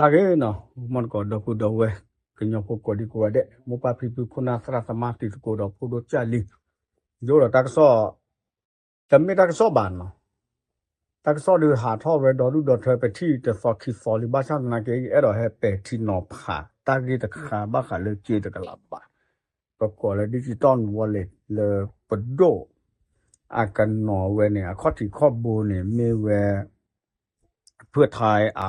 လၢဂ့ၤနီၤ မုၢ်တကိးဒီပုၢ်ဒီဝဲၢ် ကညီဖိကိးဒံကိးဂၤဒဲး မိၢ်ပၢ်ဖံဖုခိၣ်နၢ်သရၣ်သမါတံၤသကိးဒီးဖိဒိၣ်ကၢ်လံၤ ယအိၣ်ဒီးတၢ်ကစီၣ် တမ့ၢ်တၢ်ကစီၣ်ဘၣ်နီၤ တၢ်ကစီၣ်ဒုးဟးထီၣ်ဝဲဒီဒူၣ်ဒီထၢပထံၣ်တသီခံသီလံ ဘၣ်ဆၣ်သနာ်က့ အဲၣ်ဒိးဟဲပဲာ်ထံနီၤဖး တၢ်ဂ့ၢ်တခါဘၣ်ဃးလၢစ့တကလးဘး ပကိးလၢ digital wallet လၢပဒိၣ် အကနီၤဝဲန့ၣ် အခီၣ်ထံးခီၣ်ဘိန့ၣ် မ့ၢ်ဝဲ ဖုထါအ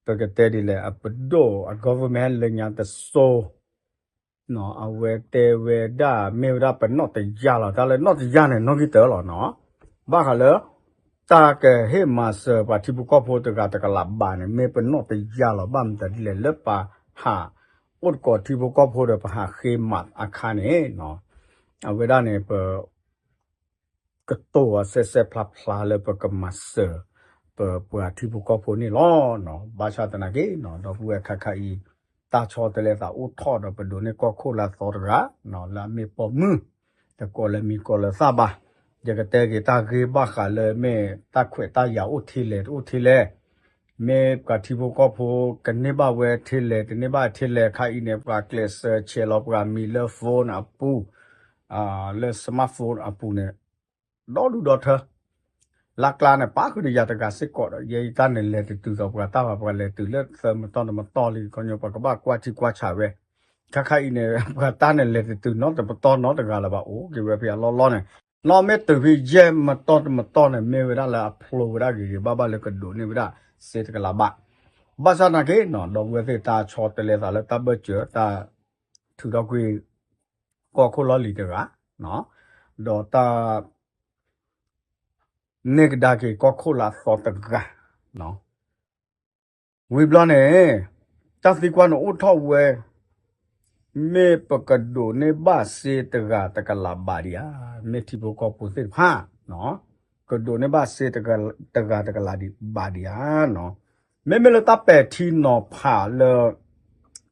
ပကတဲဒ်လဲၣ် အပဒိၣ်အ government လၢညါတစိၤ အဝဲတဲဝဲဒၣ် မ့ၢ်ဝဲဒၣ်ပနီၣ်တယၢ်လီၤ တၢ်လၢနီၣ်တယၢ်န့ၣ် နီၣ်ဂံၢ်တၢလီၤနီၤ ဘၣ်ဃးလၢ တၢ်ကဟ့ၣ်မၤစၢၤပှၤထံဖိကီၢ်ဖိတဂၤတကလးဘးန့ၣ် မ့ၢ်ပနီၣ်တယၢ်လီၤ ဘၣ်မတၤဒ်လဲၣ် လၢပဟး အိၣ်တကိးထံဖိကီၢ်ဖိဒီးပဟးဃ့မးအခါန့ၣ် အဝဲဒၣ်န့ၣ် ပ ကတိၤအစဲစဲဖျါဖျါလၢပကမၤစၢၤ ပပှၤထံဖိကီၢ်ဖိန့ၣ်လီၤ. ဘၣ်ဆၣ်သနာ်က့ ဒီပုၢ်ဝဲၢ်ခါခါအံၤ တၢ်ဆီတလဲသးအိၣ်ထီၣ်ဒီးပဒိးန့ၢ်ကီၢ်ခိၣ်လၢအသီတဂၤ လၢအမ့ၢ်ပိာ်မုၣ် တကိးလၢမံၤကိးလၢသၣ်ဘၣ် ယကတဲက့ၤတၢ်ဂ့ၢ်ဘၣ်ဃးလၢမ့ၢ်တၢ်ခွဲးတၢ်ယာ်အိၣ်ထဲလဲၣ်တအိၣ်ထဲလဲၣ် မ့ၢ်ပှၤထံဖိကီၢ်ဖိကန့ၢ်ဘၣ်ဝဲထဲလဲၣ် တန့ၢ်ဘၣ်ထဲလဲၣ် ခါအံၤန့ၣ် ပှၤကျဲးစၢးဆဲးလီၤပှၤမံၤလၢ phone အပူၤ လၢ smartphone အပူၤန့ၣ် ဒီဒူၣ်ဒီထၢ လၢကျါန့ၣ် ပာ်ဃုာ်ဒီးယၤတဂၤစ့ၢ်ကီးဒီး ယဲယတၢ်န့ၣ်လဲၤတတုၤဒီးပှၤတၢ်ဘၣ် ပှၤလဲၤတုၤလၢသၢမတီၢ်တမတီၢ်လံ ခီညီပှၤကဘၣ်ကွၢ်ထံကွၢ်ဆးဝဲ ခါခါအံၤန့ၣ် ပှၤတၢ်န့ၣ်လဲၤတတုၤနီတပတီၢ်နီတဂၤလၢၤဘၣ် အိၣ်က့ၤဝဲဖဲအလီၢ်လီၢ်န့ၣ် နီၣ်မ့ၢ်တုၤဖဲယဲၢ်မတီၢ်တမတီၢ်န့ၣ် မ့ၢ်ဝဲဒၣ်လၢအဖျိဝဲဒၣ်ဂ့ၤဂ့ၤဘၣ်ဘၣ်လၢကဒိးန့ၢ်ဝဲဒၣ်စ့တကလးဘး ဘၣ်ဆၣ်သနာ်က့ ဒီပုၢ်ဝဲၢ်သ့ၣ်တၢ်ဆီတလဲသးလၢတၢ်ဘၢၣ်စၢၤ တၢ်ထုးထီၣ်ကွံာ် ကီၢ်ခိၣ်လီၢ်လံၤတဂၤ ဒီးတၢ် န့ၢ်ကဒါက့ၤကီၢ်ခိၣ်လၢအသီတဂၤ ဝံၤဘျီန့ၣ် တၢ်သံကွၢ်န့ၣ်အိၣ်ထီၣ်ဝဲ မ့ၢ်ပကဒိးန့ၢ်ဘၣ်စ့တဂၤတကလးဘးဒံးဧါ, မ့ၢ်ထံဖိကီၢ်ဖိသ့ၣ်တဖၣ် ကဒိးန့ၢ်ဘၣ်စ့တဂၤတကလးဘးဒံးဧါနီၤ, မ့မ့ၢ်လၢတၢ်ပဲာ်ထံနီၤဖးလၢ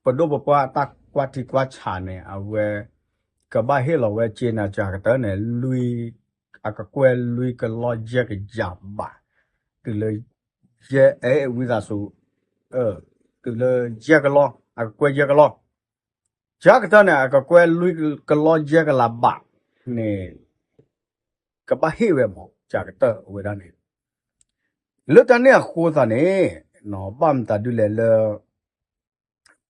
ပဒိၣ်ပပှၢ်တၢ်ကွၢ်ထံကွၢ်ဆးန့ၣ် အဝဲ ကဘၣ်ဟ့ၣ်လီၤဝဲစ့န့ၣ် ကၢ်ကတၢၢ်န့ၣ် လွံၢ် အကကွဲၢ်လွံၢ်ကလီယဲၢ်ကယၤဘး, တုၤလၢ ယဲၢ် အဲ ဝံသးစူၤ တုၤလၢယဲၢ်ကလီ, အကကွဲၢ်ယဲၢ်ကလီ, ကၢ်ကတၢၢ်န့ၣ် အကကွဲၢ်လွံၢ်ကလီယဲၢ်ကလးဘးန့ၣ် ကဘၣ်ဟ့ၣ်ဝဲမး ကၢ်ကတၢၢ်ဝဲဒၣ်န့ၣ်, လၢတၢ်န့ၣ်အဃိသတးန့ၣ် ဘၣ်မတၤဒ်လဲၣ်လၢ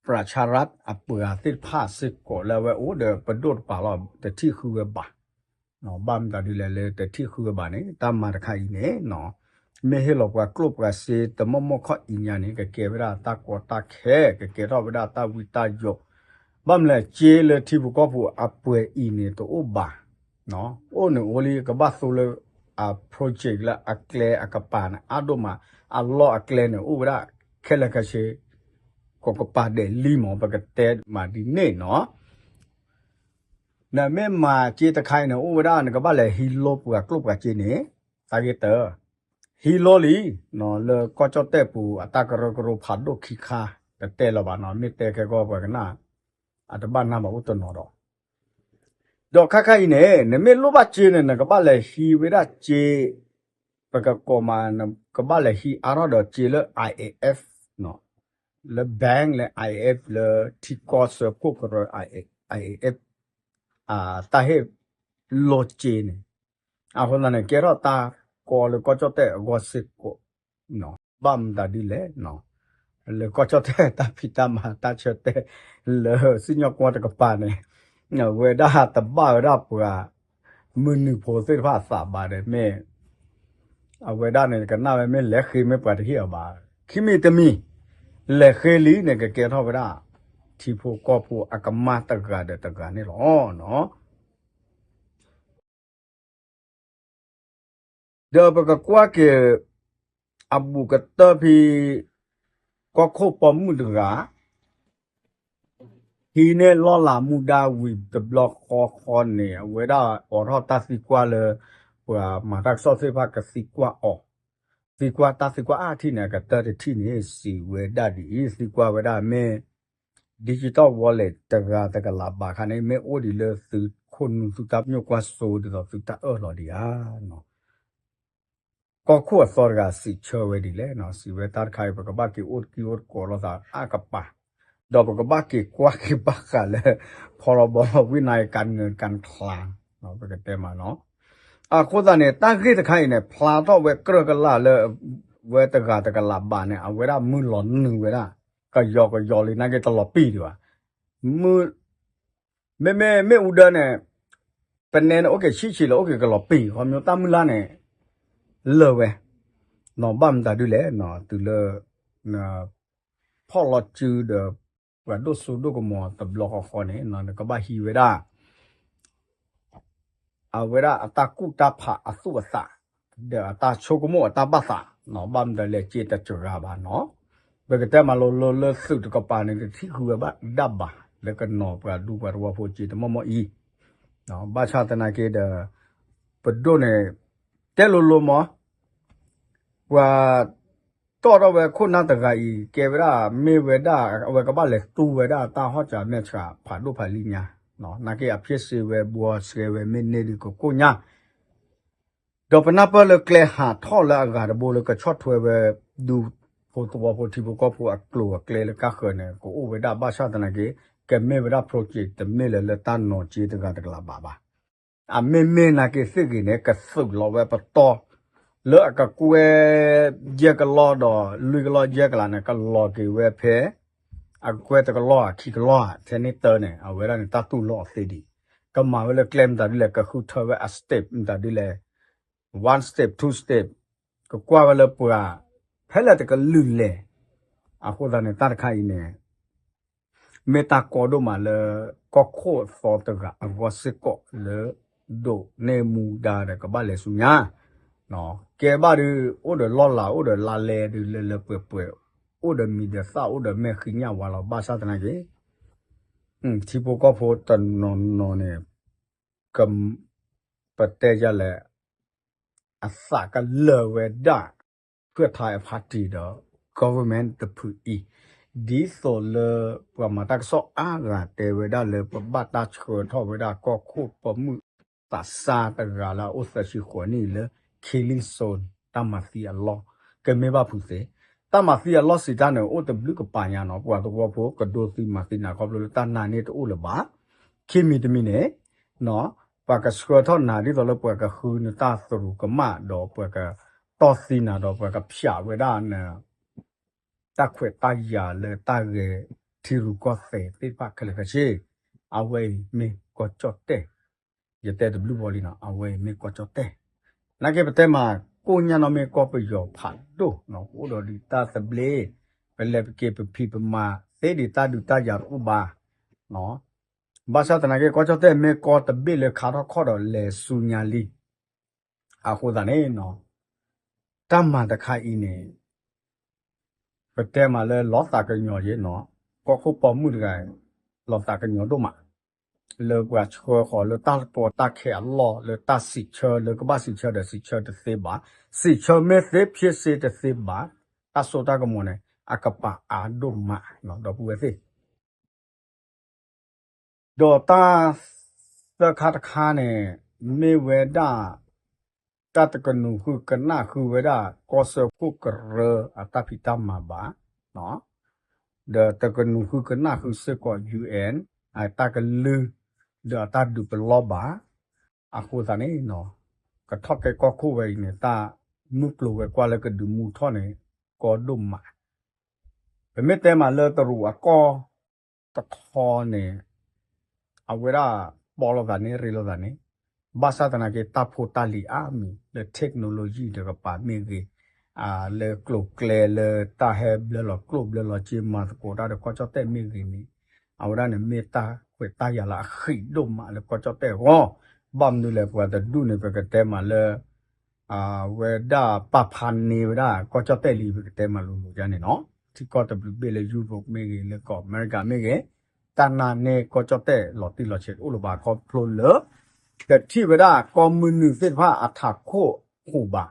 ပြၣ်ဆၣ်ရၣ် အပှၤသ့ၣ်တဖၣ်စ့ၢ်ကီးလၢအဝဲအိၣ်ဒီးပဒိၣ်တပၤလီၤ တထံၣ်ဃုဝဲဘၣ်, ဘၣ်မတၤဒ်လဲၣ်လၢတထံၣ်ဃုဝဲဘၣ်န့ၣ် တၢ်မၤတခါအံၤန့ၣ် မ့ၢ်ဟ့ၣ်လီၤပှၤကျိၣ်ပှၤစ့တမီၢ်မီၢ်ခီၣ်အံၤညါန့ၣ် ကကဲဝဲဒၣ်တၢ်ကီတၢ်ခဲ ကကဲထီၣ်ဝဲဒၣ်တၢ်ဝံတၢ်ယိး, ဘၣ်မနုၤလဲၣ် စ့လၢထံဖိကီၢ်ဖိအပှဲၤအံၤန့ၣ်တအိၣ်ဘၣ်, အိၣ်န့ၣ်အိၣ်လံ ကဘၣ်သိလၢ အ project လၢအကျဲအကပၤန့ၣ် အါဒိၣ်မး အလီၢ်အကျဲန့ၣ် အိၣ်ဝဲဒၣ်ခဲလၢာ်ခဲဆ့ ကကပၤဒဲးလံမး ပကတဲမးဒ်န့ၣ်နီၤ, နမ့ၢ်မၤစ့တခါအံၤန့ၣ် အိၣ်ဝဲဒၣ် နကဘၣ်လဲၤဟံးလိပှၤကျိၣ်ပှၤစ့န့ၣ် တၢ်ဂ့ၢ်တၢ ဟံးလိလံ လၢကီၢ်ကၠီၣ်တဲၣ်ပူၤ အတၢ်ကရၢကရိဖးဒိၣ်ခံခါ တတဲလၢၤဘၣ်နီၤ မ့ၢ်တဲခဲကီၢ်ပှၤကနၣ် အတဘၣ်နၢ်ဘၣ်အိၣ်တနီၤဒီး ဒီးခါခါအံၤန့ၣ် နမ့ၢ်လိၣ်ဘၣ်စ့န့ၣ် နကဘၣ်လဲၤဟံးဝဲဒၣ်စ့ ပကကိးမး နကဘၣ်လဲၤဟံးအါထီၣ်ဒီးစ့လၢ I M F လၢ bank လၢ I M F လၢထံကီၢ်စၢဖှိၣ်ကရၢ I M F တၢ်ဟ့ၣ်လိစ့န့ၣ် အဃိသတးန့ၣ် ကဲထီၣ်တၢ်ကီလၢကီၢ်ကၠီၣ်တဲၣ်အဂီၢ်စ့ၢ်ကီး ဘၣ်မတၤဒ်လဲၣ် လၢကီၢ်ကၠီၣ်တဲၣ်တၢ်ဖံးတၢ်မၤတၢ်ဆၢတဲာ် လၢစံၣ်ညီၣ်ကွီၢ်တကပၤန့ၣ် အဝဲဒၣ်တဘၣ်ဝဲဒၣ်ပှၤ မုၢ်နုာ်ဖိသ့ၣ်တဖၣ်အသးဘၣ်ဒီးမ့ၢ် အဝဲဒၣ်န့ၣ် ကနၣ်ဝဲမ့ၢ်လဲၤဃ့မ့ၢ်ပှၤတဟ့ၣ်အီၤဘၣ်, ခံမံၤတမံၤ လဲၤဃ့လံန့ၣ် ကကဲထီၣ်ဝဲဒၣ် ထံဖိကီၢ်ဖိအကမၢ်တဂၤဒီးတဂၤန့ၣ်လီၤ. ဒီးပကကွၢ်က့ၤ အဘူးကတၢၢ်ဖဲ ကီၢ်ခိၣ်ပိာ်မုၣ်တဂၤ ဟံးန့ၢ်လီၢ်လၤမူဒါဝံၤတဘျီဃီဃီန့ၣ် အဝဲဒၣ်အိးထီၣ်တၢ်သံကွၢ်လၢ ပှၤမၤတၢ်ကစီၣ်သ့ၣ်တဖၣ်ကသံကွၢ်အီၤ, သံကွၢ်တၢ်သံကွၢ်အါထံၣ်န့ၣ် အကတၢၢ်တထံၣ်န့ၣ် စံးဝဲဒၣ်ဒ်အံၤ သံကွၢ်ဝဲဒၣ်မ့ၢ် digital wallet တဂၤတကလးဘးခါန့ၣ် မ့ၢ်အိၣ်ဒံးလၢသုခိၣ်နူာ်သုတၢ်ပညိၣ်ကွၢ်စိ ဒ်သိးသုတၢ်အၢၣ်လီၤဒံးဧါနီၤ. ကီၢ်ခိၣ်အသီတဂၤစံးဆၢဝဲဒ်လဲၣ်, စံးဝဲတၢ်တခါအံၤ ပကဘၣ်က့ၤအိၣ်တကံအိၣ်တကိးလိာ်သးအါကပၤ, ဒီးပကဘၣ်က့ၤကွၢ်က့ၤဘၣ်ဃးလၢ ဖီလီဘီလီ ဝိနၢယ ကၣ်ငၢၣ်ကၣ်ချါ, ပကတဲမးနီၤ. အဃိသတးန့ၣ် တၢ်ဂ့ၢ်တခါအံၤန့ၣ် ဖျါထီၣ်ဝဲကြၢးကလၢ်လၢ ဝဲတဂၤတကလးဘးန့ၣ် အဝဲဒၣ်မုၢ်လီၤနုာ်ဝဲဒၣ် ကယီကယီလံ နာ်က့တလီၤပံာ်ဒံးဘၣ်. မ့မ့ၢ်မ့ၣ်အူဒၢန့ၣ် ပနဲန့ၣ် အိၣ်က့ၤဆံးဆံးလၢ အိၣ်က့ၤကလီၤပံာ် ခီဖျိတၢ်မုၢ်လါန့ၣ် လၢာ်ဝဲ, ဘၣ်မတၤဒ်လဲၣ်, တုၤလၢ ဖီၣ်လီၤစုဒီး ပှၤဒိၣ်စိဒိၣ်ကမီၤတဘျီဃီဃီန့ၣ် နကဘၣ်ဟံးဝဲဒၣ် အဝဲဒၣ်အတၢ်ကူၣ်တၢ်ဖးအသူၣ်အသး ဒီးအတၢ်ဆိကမိၣ်အတၢ်ဘၣ်သး, ဘၣ်မတၤလဲၣ် စ့တစှၤဘၣ်နီၤ. ပကတဲမးလိၤလိၤလၢသုးတကပၤန့ၣ် တထံၣ်ဃုာ်ဝဲဘၣ်ဒၣ်ဘၣ် လၢကနီၤပှၤဒူပှၤသဝီဖိစ့တမီၢ်မီၢ်အံၤ, ဘၣ်ဆၣ်သနာ်က့ဒီး ပဒိၣ်န့ၣ် တဲလိၤလိၤမး ပှၤတီၣ်ထီၣ်ဝဲခိၣ်နၢ်တဂၤအံၤ ကဲဝဲဒၣ်မ့ၢ်ဝဲဒၣ် အဝဲကဘၣ်လဲၤတူၢ်ဝဲဒၣ်တၢ်ဟီၣ်စၢၤမဲာ်ဆှးဖးဒိၣ်ဖးလံညါ, နာ်က့အဖျ့စ့ဝဲဘှီစဲဝဲမ့ၢ်န့ၢ်ဒုးကကိၣ်ညါ, ဒီးပနၢ်ပၢၢ်လၢကျဲဟးထီၣ်လၢအဂၤတဘိလၢကဆီၣ်ထွဲဝဲ ဒူဖိသဝီဖိထံဖိကီၢ်ဖိအကျိၤအကျဲလၢကါဃၢၤန့ၣ် ကအိၣ်ဝဲဒၣ်ဘၣ်ဆၣ်သနာ်က့ ကမ့ၢ်ဝဲဒၣ် project တမ့ၢ်လၢလၢတၢ်နီၤစ့တဂၤတကလးဘးဘၣ်. အမ့မ့ၢ်နာ်က့သ့ၣ်ဂ့ၤန့ၣ် ကသုးလီၤဝဲပတီၢ် လၢအကကွဲၢ်ယဲၢ်ကလီၢ်ဒီး လွံၢ်ကလီၢ်ယဲၢ်ကလးန့ၣ် ကလီၤက့ၤဝဲဖဲ အကကွဲၢ်တကလီၢ်ခံကလီၢ် ထဲန့ၣ်တၢ်န့ၣ် အဝဲဒၣ်န့ၣ် တၢ်တူၢ်လိာ်အီၤသ့ဒံး, ကမၤဝဲလၢကျဲမတၤဒ်လဲၣ် ကဃုထၢဝဲအ step မတၤဒ်လဲၣ် one step, two step, ကကွၢ်ဝဲလၢပှၤ ဖဲလဲၣ်တကလုာ်လဲၣ်. အဃိသတးန့ၣ် တၢ်တခါအံၤန့ၣ် မ့ၢ်တၢ်ကီဒိၣ်မးလၢ ကီၢ်ခိၣ်အသီတဂၤအဂီၢ်စ့ၢ်ကီးလၢ ဒိးန့ၢ်မူဒါဒီးကဘၣ်လဲၤဆူညါ, ကဲဘၣ်ဒုး အိၣ်ဒီးလီၢ်လၤ အိၣ်ဒီးလါလဲဒုး လၢလၢပှဲၤပှဲၤ အိၣ်ဒီးမံၤဒီးသၣ် အိၣ်ဒီးမဲာ်ဃံးညၣ်ဝါလီၤ ဘၣ်ဆၣ်သနာ်က့ ထံဖိကီၢ်ဖိတနီၤနီၤန့ၣ် ပတဲယလဲၣ် အသးကလၢာ်ဝဲဒၣ် ဖုၣ်ထါအ party ဒီး government တဖုအံၤ, ဒ်သိးလၢပှၤမၤတၢ်ကစီၣ်အါဂၤတဲဝဲဒၣ်လၢ ပဘၣ်တၢ်ဆှၢထီၣ်ဝဲဒၣ်ကီၢ်ခိၣ်ပိာ်မုၣ်သးစၢ်တဂၤလၢအအိၣ်သၢဆံဃိးနံၣ်လၢ Killing Zone တၢ်မၤသံအလီၢ် ကမ့ၢ်ဘၣ်ဖုးသ့. တၢ်မၤသံအလီၢ်စံးတၢ်န့ၣ် အိၣ်တဘျုးကပၤညါနီၤ ပှၤသဝီဖိကဒိသံမၤသံနၤခီဖျိလၢတၢ်နာ်န့ၢ်တအိၣ်လၢၤဘၣ်. ခံမံၤတမံၤန့ၣ် ပှၤကဆှၢထီၣ်နၤဒ်သိးလၢပှၤကဃုနတၢ်သရူးကမၣ်ဒီး ပှၤကတီၢ်သံနၤဒီး ပှၤကဖျးဝဲဒၣ်န တၢ်ခွဲးတၢ်ယာ်လၢတၢ်ဂဲၤထံရူၢ်ကီၢ်သဲးသ့ၣ်တဖၣ်ခဲလၢာ်ခဲဆ့, အဝဲအံၤမ့ၢ်ကီၢ်ကၠီၣ်တဲၣ်, ယတဲတဘျုးဘီလံနီၤ အဝဲအံၤမ့ၢ်ကီၢ်ကၠီၣ်တဲၣ်. နာ်က့ပတဲမး ကိၣ်ညါနီၢ်မ့ၢ်ကီၢ်ပယီၤဖးဒိၣ်နီၤ ပအိၣ်ဒီးဒုးတၢ်သဘျ့, ပလဲၤပက့ၤပဖံးပမၤသ့ဒံးတၢ်ဒုးတၢ်ယၤတအိၣ်ဘၣ် ဘၣ်ဆၣ်သနာ်က့ ကီၢ်ကၠီၣ်တဲၣ်မ့ၢ်ကီၢ်တဘ့ၣ်လၢခါထီၣ်ခီၣ်ဒီးလဲၤဆူညါလံ. အဃိသတးန့ၣ်နီၤ တၢ်မၤတခါအံၤန့ၣ် ပတဲမးလၢလီၤသးကညီၤယဲနီၤ ကီၢ်ခိၣ်ပိာ်မုၣ်တဂၤ လီၤသးကညီၤဒိၣ်မး လၢပှၤဆှၢဃီၤလၢတၢ်ကီတၢ်ခဲအလီၢ် လၢတၢ်စံးဆၢ လၢကဘၣ်စံးဆၢဒီးစံးဆၢတသ့ဘၣ်, စံးဆၢမ့ၢ်သ့ဖျ့စ့တသ့ဘၣ်, တၢ်စိတၢ်ကမီၤန့ၣ် အကပၤအါဒိၣ်မး ဒီပုၢ်ဝဲၢ်သ့ၣ် ဒီးတၢ်သၢခါတခါန့ၣ် မ့ၢ်ဝဲဒၣ် တၢ်တကနူၤဃုကနၣ်ဃုဝဲဒၣ် ကီၢ်စၢဖှိၣ်ကရၢအတၢ်ဖံးတၢ်မၤဘၣ်, ဒီးတကနူၤဃုကနၣ်ဃုစ့ၢ်ကီး ယူဢၣ် အတၢ်ကလုၢ် ဒီးအတၢ်ဒုးပလီၢ်ဘၣ်. အဃိသတးန့ၣ် ကထီၣ်ကဲကီၢ်ခိၣ်ဝဲအံၤန့ၣ် တၢ်မုၢ်ကျိၤဝဲၤကွာ်လၢကဒုးမူထီၣ်န့ၣ် ကီဒိၣ်မး ပမ့ၢ်တဲမးလၢတရူးအကီၢ်တခီန့ၣ် အဝဲဒၣ်ပီလိာ်သးန့ၣ် ရ့လိာ်သးန့ၣ် ဘၣ်ဆၣ်သနာ်က့ တၢ်ဖိတၢ်လံၤအါမံၤလၢ technology တကပၤမ့ၢ်ဂ့ၤ, လၢကျိၤကျဲလၢတၢ်ဟဲဘျၢလီၤကျိၣ်ဘျၢလီၤစ့မၤသကိးတၢ်ဒီးကီၢ်ကၠီၣ်တဲၣ်မ့ၢ်ဂ့ၤန့ၣ် အဝဲဒၣ်န့ၣ်မ့ၢ်တၢ်ခွဲးတၢ်ယာ်လၢအဃံးဒိၣ်မးလၢကီၢ်ကၠီၣ်တဲၣ်အဂီၢ်, ဘၣ်မနုၤလဲၣ် ပှၤတဒူၣ်န့ၣ် ပကတဲမးလၢ အဝဲဒၣ်ပာ်ဖးန့ၢ်ဝဲဒၣ်ကီၢ်ကၠီၣ်တဲၣ်လံ ပကတဲမးလိၤလိၤဒ်န့ၣ်နီၤ, ထံကီၢ်တဘျုးဘ့ၣ်လၢ Europe မ့ၢ်ဂ့ၤ လၢကီၢ်အမဲရကၤမ့ၢ်ဂ့ၤ, တၢ်နာ်န့ၢ်ကီၢ်ကၠီၣ်တဲၣ်လီၤတံၢ်လီၤဆဲးတအိၣ်လၢၤဘၣ်ခီဖျိလၢ တထံၣ်ဝဲဒၣ်ကီၢ်မုၢ်နုာ်သ့ၣ်တဖၣ်အထးခိၣ်ဟူးဘၣ်,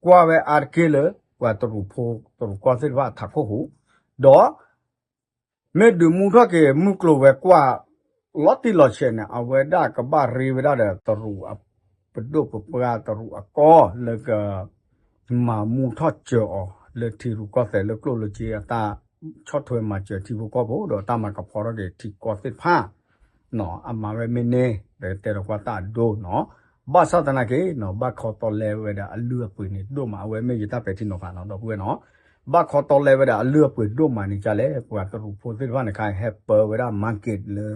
ကွၢ်ဝဲအါတက့ၢ်လၢ ပှၤတရူးဖိတရူးကီၢ်သ့ၣ်တဖၣ်အထးခိၣ်ဟူး, ဒီး မ့ၢ်ဒုးမူထီၣ်က့ၤမုၢ်ကျိၤဝဲၤကွာ် လီၤတံၢ်လီၤဆဲးန့ၣ် အဝဲဒၣ်ကဘၣ်ရ့ဝဲဒၣ်ဒီးတရူးအပဒိၣ်ပပှၢ်တရူးအကီၢ်လၢက မၤမူထီၣ်စၢၤအီၤလၢထံရူၢ်ကီၢ်သဲးလၢကျိၣ်လၢစ့အတၢ်ဆီၣ်ထွဲမၤစၢၤထံဖိကီၢ်ဖိ ဒီးတၢ်မၤကဖီထီၣ်က့ၤထံကီၢ်သ့ၣ်တဖၣ် အမၤဝဲမ့ၢ်န့ၢ် ပတဲဒီးကွၢ်တၢ်အဒိနီၤ. ဘၣ်ဆၣ်သနာ်က့နီၤ ဘၣ်ခီတီလဲဝဲဒၣ်အလုၢ်အပှ့ၤန့ၣ်ဒိၣ်မး အဝဲမ့ၢ်ယတၢ်ပဲာ်ထံနီၤဖးနီၤ ဒီပုၢ်ဝဲၢ်နီၤ. ဘၣ်ခီတီလဲဝဲဒၣ်အလုၢ်အပှ့ၤဒိၣ်မးန့ၣ်ဒ်လဲၣ် ပှၤတရူးဖိသ့ၣ်တဖၣ်န့ၣ်ခါ ဟဲပၢဝဲဒၣ် market လၢ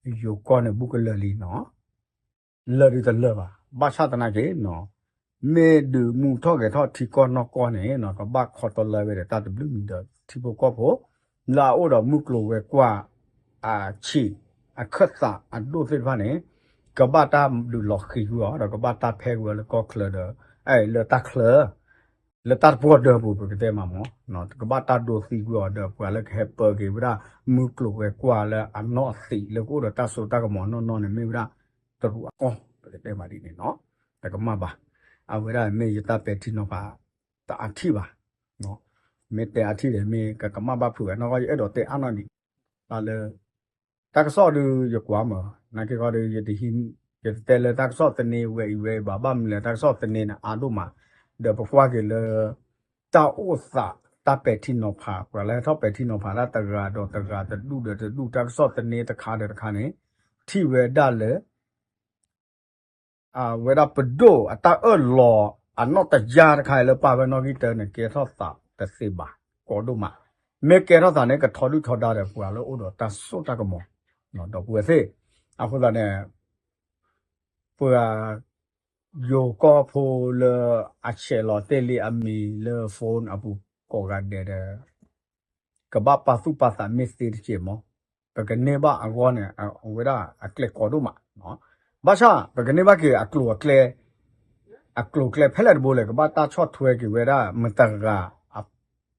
ယိၤကီၢ်န့ၣ် ဘူးကလၢာ်လံနီၤ လၢာ်ဒုးတလၢာ်ဘၣ်. ဘၣ်ဆၣ်သနာ်က့နီၤ မ့ၢ်ဒုးမူထီၣ်ဂဲၤထီၣ်ထံကီၢ်နီၢ်ကီၢ်န့ၣ်နီၤ ကဘၣ်ခီတီလဲဝဲဒီးတၢ်တဘျုးမံၤဒီးထံဖိကီၢ်ဖိ လၢအအိၣ်ဒီးမုၢ်ကျိၤဝဲၤကွာ် အဆံး အခၢၣ်သးအဒိၣ်သ့ၣ်တဖၣ်န့ၣ် ကဘၣ်တၢ်ဒုးလီၤဃံၤကွံာ်အီၤ ဒီးကဘၣ်တၢ်ဖဲးကွံာ်အီၤလၢကီၢ်ချၢဒီး လၢတၢ်ချၢ လၢတၢ်တပှီၢ်ဒၢးပူၤ ပကတဲမးမး ကဘၣ်တၢ်ဒိသံကွံာ်အီၤဒီးပှၤလၢကဟဲပၢက့ၤဝဲဒၣ် မုၢ်ကျိၤဝဲၤကွာ်လၢအနီၢ်အသံးလၢကအိၣ်ဒီးတၢ်စိတၢ်ကမီၤနီၢ်နီၢ်န့ၣ် မ့ၢ်ဝဲဒၣ်တရူးအကီၢ် ပကတဲမးဒ်န့ၣ်နီၤ တကမၣ်ဘၣ်. အဝဲဒၣ်မ့ၢ်ယတၢ်ပဲာ်ထံနီၤဖး တအါထံၣ်ဘၣ် မ့ၢ်တဲအါထံၣ်ဒီး မ့ၢ်ကကမၣ်ဘၣ်ဖုးဝဲနီၢ်ကီၢ် ယအဲၣ်ဒိးတဲအါနီၢ်ဒံး တၢ်လၢ တၢ်ကစီၣ်ဒုးယကွၢ်မး နာ်က့ခီဒီး ယတတဲလၢတၢ်ကစီၣ်သန့ဝဲအံၤဝဲအံၤဘၣ် ဘၣ်မနုၤလဲၣ် တၢ်ကစီၣ်သန့န့ၣ်အါဒိၣ်မး ဒီးပကွၢ်က့ၤလၢ တၢ်အိၣ်သး တၢ်ပဲာ်ထံနီၤဖး ပှၤလၢဟဲထီၣ်ပဲာ်ထံနီၤဖးဒၣ်တဂၤဒီးတဂၤ တဒူၣ်ဒီးတဒူၣ် တၢ်ကစီၣ်သန့တခါဒီးတခါန့ၣ် ထံၣ်ဝဲဒၣ်လၢ အဝဲဒၣ်ပဒိၣ်အတၢ်အၢၣ်လီၤအနီၢ်တယၢ်တခါအံၤလၢပာ်ဝဲနီၢ်ဂံၢ်တၢန့ၣ် ကဲထီၣ်သးတသ့ဘၣ် ကီဒိၣ်မး မ့ၢ်ကဲထီၣ်သးန့ၣ် ကထီဒုၣ်ထီဒါဒီးပှၤလၢအိၣ်ဒီးတၢ်စိတၢ်ကမီၤ ဒီပုၢ်ဝဲၢ်သ့ၣ် အဃိသတးန့ၣ် ပှၤ ယိၤကီၢ်ဖိလၢအဆဲးလီၤတ့ၢ်လံအမံၤလၢ phone အပူၤကိးဂၤဒဲးဒီး ကဘၣ်ပာ်သူၣ်ပာ်သးမ့ၢ်သ့တက့ၢ်မး ပကန့ၢ်ဘၣ်အဂီၢ်န့ၣ် အဝဲဒၣ်အကျဲကီဒိၣ်မး ဘၣ်ဆၣ် ပကန့ၢ်ဘၣ်က့ၤအကျိၤအကျဲ အကျိၤအကျဲဖဲလဲၣ်တဘိလဲၣ် ကဘၣ်တၢ်ဆီၣ်ထွဲက့ၤဝဲဒၣ် မတၤတဂၤအ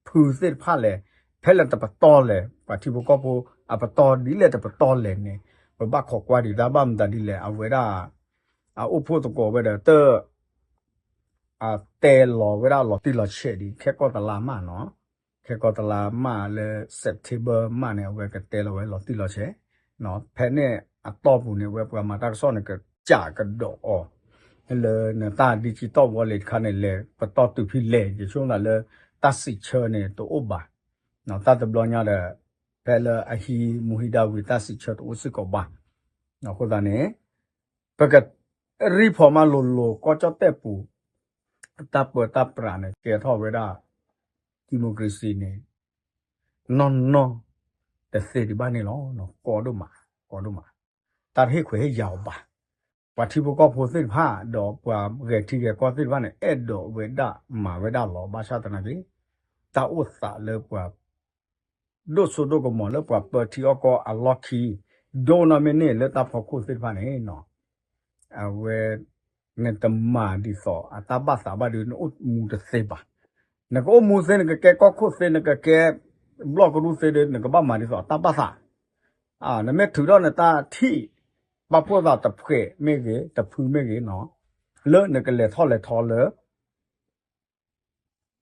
ဖုသ့ၣ်တဖၣ်လဲၣ် ဖဲလဲၣ်တပတီၢ်လဲၣ် ပှၤထံဖိကီၢ်ဖိအပတီၢ်ဒ်လဲၣ်တပတီၢ်လဲၣ်န့ၣ် ပဘၣ်ခိးကွၢ်ဒံးတၢ်ဘၣ်မတၤဒ်လဲၣ် အဝဲဒၣ် အအိၣ်ဖှိၣ်သကိးဝဲဒီးတ အတဲလီၤဝဲဒၣ်လီၤတံၢ်လီၤဆဲးဒံး ခဲကီၢ်တလါမးနီၤ ခဲကီၢ်တလါမးလၢ September မးန့ၣ် အဝဲကတဲလီၤဝဲလီၤတံၢ်လီၤဆဲး ဖဲန့ၣ်အတီၢ်ပူၤန့ၣ် အဝဲပှၤမၤတၢ်ကစီၣ်န့ၣ် ကစးကဒီးအီၤ လၢနတၢ် digital wallet တခါန့ၣ် လဲၤပတီၢ်တုၤဖဲလဲၣ် ယဆိကမိၣ်လၢ တၢ်စံးဆၢန့ၣ်တအိၣ်ဘၣ် တၢ်တဘျီညါဒီး ဖဲလၢအဟံးမူဟံးဒၣ်ဝံၤ တၢ်စံးဆၢတအိၣ်စ့ၢ်ကီးဘၣ် အဃိသတးန့ၣ် ပက ရံဖီမးလိၤလိၤ ကီၢ်ကၠီၣ်တဲၣ်ပူၤ တၢ်ပၢတၢ်ပြးန့ၣ် ကဲထီၣ်ဝဲဒၣ် democracy န့ၣ် နီၢ်နီၢ်တသ့ဒံးဘၣ်န့ၣ်လီၤ. ကီဒိၣ်မး ကီဒိၣ်မး တၢ်တဟ့ၣ်ခွဲးဟ့ၣ်ယာ်အီၤဘၣ်. ပှၤထံဖိကီၢ်ဖိသ့ၣ်တဖၣ် ဒီးပှၤဂဲၤထံဂဲၤကီၢ်သ့ၣ်တဖၣ်န့ၣ် အဲၣ်ဒိးဝဲဒၣ်မၤဝဲဒၣ်လီၤ. ဘၣ်ဆၣ်သနာ်က့ တၢ်အိၣ်သးလၢပှၤ ဒိၣ်စိဒိၣ်ကမီၤလၢပှၤပၢထံအီၣ်ကီၢ်အလီၢ်ခံ ဒိၣ်နီၢ်မ့ၢ်န့ၢ်လၢတၢ်ဖီခိၣ်သ့ၣ်တဖၣ်န့ၣ် အဝဲ နတမၤဒ်သိးအတၢ်ဘၣ်သးဘၣ်ဒီး နအိၣ်မူတသ့ဘၣ်. နကအိၣ်မူသ့ နကကဲကီၢ်ခိၣ်သ့ နကကဲဘျီၣ်ကရူၢ်သ့ဒီး နကဘၣ်မၤဒ်သိးအတၢ်ဘၣ်သး နမ့ၢ်ထုးထီၣ်နတၢ်ထံၣ် ပာ်ဖှိၣ်သးတဖှဲးမ့ၢ်ဂ့ၤ တဖုမ့ၢ်ဂ့ၤနီၤ လၢနကလဲၤထီၣ်လဲၤထီလၢ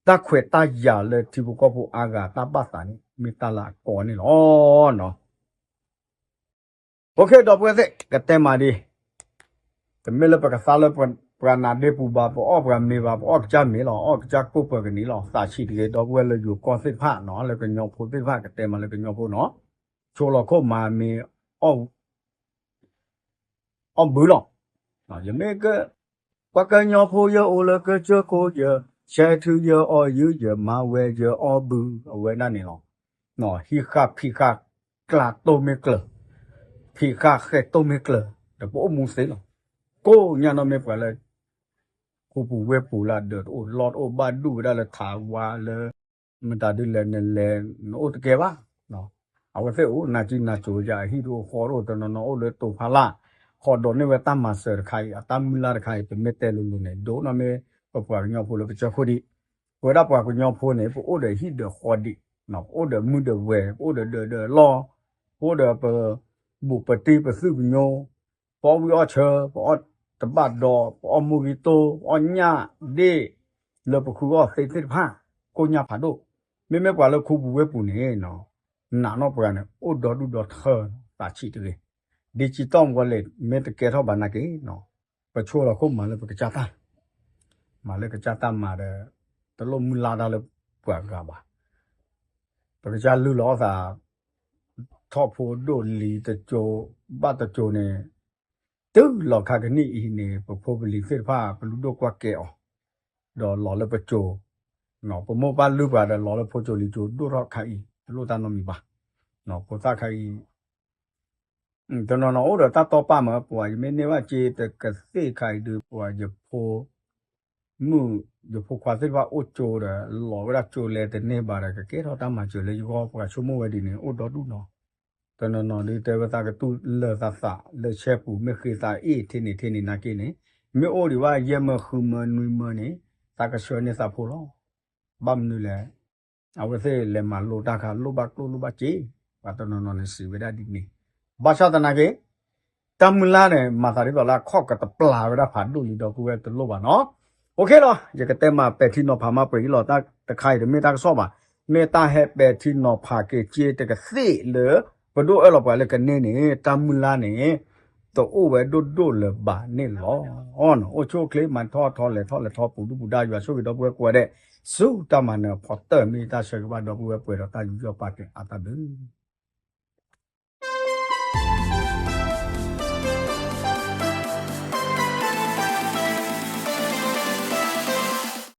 တၢ်ခွဲးတၢ်ယာ်လၢထံဖိကီၢ်ဖိအါဂၤတၢ်ဘၣ်သးန့ၣ် မ့ၢ်တၢ်လၢအကီန့ၣ်လီၤ. OK ဒီပုၢ်ဝဲၢ်သ့ၣ် ကတဲမးဒ် တမ့ၢ်လၢပကသါလၢပှၤနးဒ့ပူၤဘၣ် ပအီၣ်ပှၤမ့ၤဘၣ် ပအီၣ်ကစၢ်မ့ၤလီၤ အီၣ်ကစၢ်ကိၢ်ပှၤကနံၤလီၤ. သးဆံးတဂ့ၤ ဒီပုၢ်ဝဲၢ်လၢယိၤကီၢ်သ့ၣ်တဖၣ်နီၤ လၢကညီဖိသ့ၣ်တဖၣ် ကတဲမးလၢကညီဖိနီၤ ဆိလီၤခိၣ်မၤမ့ၤ အီၣ်ဘုလီၤ. ယမ့ၢ်က ပှၤကညီဖိယအိၣ်လၢကစၢၢ်ခိၣ်ယဲ ဆဲးထုယဲအီၣ်ယုၢ်ယဲ မၤဝဲယဲအီၣ်ဘု အဝဲဒၣ်န့ၣ်လီၤ. ဟံးဃာ်ဖံးဃာ်ကျါတိၢ်မ့ၢ်ကျၢၤ ဖံးဃာ်ဃဲတိၢ်မ့ၢ်ကျၢၤ ဒီးပအိၣ်မူသ့လီၤ. ကိးညါနီၢ်မ့ၢ်ပှၤလၢ ခူပူၤဝ့ၢ်ပူၤလၢဒၢးတအိၣ်လီၢ်တအိၣ်ဘၣ်ဒူၣ်ဝဲဒၣ်လၢထးဝါလၢ မတၤဒ်လဲၣ်နလဲၤ နအိၣ်တကဲဘၣ်. အဝဲသ့ၣ်အိၣ်နၢ်ကံၢ်နၢ်စိၤယၤ အဟံၣ်တအိၣ်ဃီတအိၣ် တနီၤနီၤအိၣ်လၢတိၤဖးလၢ် ဃီဒီးန့ၢ်ဝဲတၢ်မၤစၢၤတခါအံၤ အတၢ်မုၢ်လၢ်တခါအံၤ ပမ့ၢ်တဲလိၤလိၤန့ၣ် ဒိၣ်နီၢ်မ့ၢ်ပပှၤကညီဖိလၢကစၢၢ်ခိၣ်ဒံး ပဝဲဒၣ်ပှၤကညီဖိန့ၣ် ပအိၣ်ဒီးဟံၣ်ဒီးဃီဒံး ပအိၣ်ဒီးမုၢ်ဒီးဝဲၤ ပအိၣ်ဒီးဒၢးဒီးလီၢ် ပအိၣ်ဒီးပ ဘူးပတံၢ်ပသုးပညိ ပအီၣ်ဝံၣ်အီၣ်ဆၢ ပအီၣ်တဘၣ်ဒီး ပအီၣ်မူဂံၢ်တိၢ် ပအီၣ်ညၣ်ဒ့ၣ် လၢပဃုအီၣ်သ့သ့ၣ်တဖၣ် ကိၢ်ညၣ်ဖးဒိၣ် မ့မ့ၢ်ပှၤလၢခူပူၤဝ့ၢ်ပူၤန့ၣ် နာ်နီၢ်ပှၤန့ၣ် အိၣ်ဒီဒူၣ်ဒီထၢ သးဆံးတဂ့ၤ digital wallet မ့ၢ်တကဲထီၣ်ဘၣ်နာ်က့ ပဆိလီၤခိၣ်မၤလၢပကစၢ်တၢ် မၤလၢကစၢ်တၢ်မၤဒီး တလိၣ်မုၢ်လၢ်တၢ်လၢပှၤဂၤဘၣ်. ပကစၢ်လုၢ်လီၤအသး ထီၣ်ဖိဒိၣ်လံၤတစိၤ ဘၣ်တစိၤန့ၣ် တုၤလီၤခါကနံၣ်အံၤန့ၣ် ပဖိပလံၤသ့ၣ်တဖၣ် ပလုၢ်ဒိၣ်ကွၢ်ကဲအီၤ ဒီးလီၤလၢပစိၤ, ပမိၢ်ပၢ်လုၢ်ပှၤဒီး လီၤလၢဖိစိၤလံၤစိၤဒိၣ်ထီၣ်ခါအံၤ တလိၣ်တၢ်နီတမံၤဘၣ်. ဖိသၣ်ခါအံၤ တနီၤနီၤအိၣ်ဒီးတၢ်တီပာ်မး ပှၤယမ့ၢ်န့ၢ်ဘၣ်စ့တကသ့ၣ်ခါအံၤဒုး ပှၤယဖိ မုၣ် ယဖိခွါသ့ၣ်တဖၣ်အိၣ်ကၠိဒီး လီၤဝဲဒၣ်ကၠိလဲၤတန့ၢ်ဘၣ်ဒီး ကကဲထီၣ်တၢ်မၤစၢၤလၢယဂီၢ် ပှၤဆိကမိၣ်ဝဲဒ်န့ၣ် အိၣ်ဒီဒူၣ်နီၤ. တနီၤနီၤဒုးတဲဝဲသးကတူၢ်လၢာ်သးသး လၢဆဲပူၤ မ့ၢ်ဃ့သးအ့ၣ် ထဲန့ၣ်ထဲန့ၣ်နာ်က့န့ၣ် မ့ၢ်အိၣ်ဒံးဘၣ်ယဲၢ်မၢဃုမၢနွံမၢန့ၣ် သးကဆှၢန့ၢ်သးဖိလီၤ. ဘၣ်မနုၤလဲၣ် အဝဲသ့ၣ်လဲၤမၤလိတၢ်ခါ လိၣ်ဘၣ်ကျိၣ်လိၣ်ဘၣ်စ့, ပှၤတနီၤနီၤန့ၣ်စံးဝဲဒၣ်ဒ်န့ၣ်, ဘၣ်ဆၣ်သနာ်က့ တၢ်မုၢ်လၢ်န့ၣ် မၤသးဒ်သိးလၢအခီၣ်ကတပျၢ်ဝဲဒၣ်ဖးဒိၣ်လံ ဒီပုၢ်ဝဲၢ်တလိၣ်ဘၣ်နီၤ. OK လီၤ ယကတဲမးပဲာ်ထံနီၤဖးမးပှဲၤအံၤလီၤ တၢ်တခါအံၤတမ့ၢ်တၢ်ကစီၣ်ဘၣ်, မ့ၢ်တၢ်ဟဲပဲာ်ထံနီၤဖးက့ၤစ့တကသ့ၣ်လၢ ပဒိၣ်အၢၣ်လီၤပှၤလၢကန့ၢ်န့ၣ် တၢ်မုၢ်လၢ်န့ၣ် တအိၣ်ဝဲဒိၣ်ဒိၣ်လၢၤဘၣ်န့ၣ်လီၤ. အိၣ်ဆူၣ်အိၣ်ချ့ မၤထီၣ်ထီလဲၤထီၣ်လဲၤထီ ပူၤဒုၣ်ပူၤဒါ ယွၤဆိၣ်ဂ့ၤဒီပုၢ်ဝဲၢ်ကိးဂၤဒဲး ဆူတၢ်မၤနၢၤဖီတၢၢ် မ့ၢ်တၢ်ဆၢဂ့ၤဘၣ်ဒီပုၢ်ဝဲၢ်ပှဲၤဒီးတၢ်ယူးယီၣ်ပာ်ကဲအါတၢ်ဘျုး